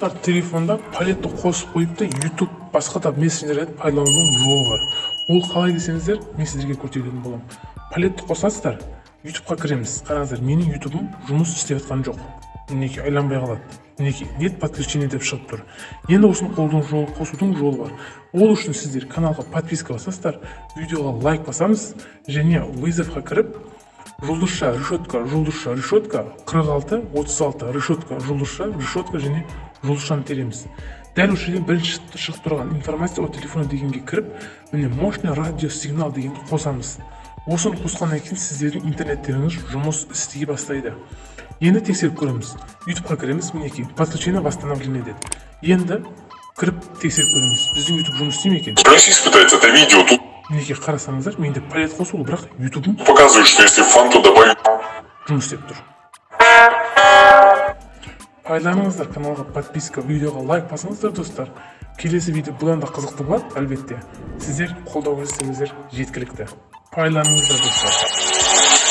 Телефонда палетті қосып қойып та, YouTube, басқа да мессенджерлерді пайдаланудың жолы бар. Ол қалай десеңіздер, мен сіздерге көрсететін боламын. Палетті қосасыздар, Ютубқа кіреміз. Қараңыздар, менің Ютубым жұмыс істеп жатқан жоқ, мінекей, айланбай қалады, мінекей, «нет подключения» деп шығып тұр. Енді осыны қосудың жолы бар. Ол үшін сіздер каналға подписка басасыздар, видеоға лайк басамыз және вызовқа кіріп, жұлдызша, решетка, жұлдызша, решетка, 46, 36, решетка, жұлдызша, решетка және жұлдызшаны тереміз. Дәл осы жерден бірінші шығып тұрған «информация о телефоне» дегенге кіріп, міне, «мощный радиосигнал» дегенді қосамыз. Осыны қосқаннан кейін сіздердің интернеттеріңіз жұмыс істей бастайды. Енді тексеріп көреміз. Ютубқа кіреміз, мінекей, «подключение восстановлено» деді. Енді кіріп тексеріп көреміз, біздің Ютуб жұмыс істей ме екен. Испытать это видео. Тут Мінекей, қарасаңыздар, менде палет қосулы, бірақ Ютубым показывает, что если фанту добавить жұмыс істеп тұр. Пайдаланыңыздар, каналға подписка, видеоға лайк басыңыздар, достар. Келесі видео бұдан да қызықты болады, әлбетте. Сіздер қолдау көрсетсеңіздер, жеткілікті. Пайдаланыңыздар, достар.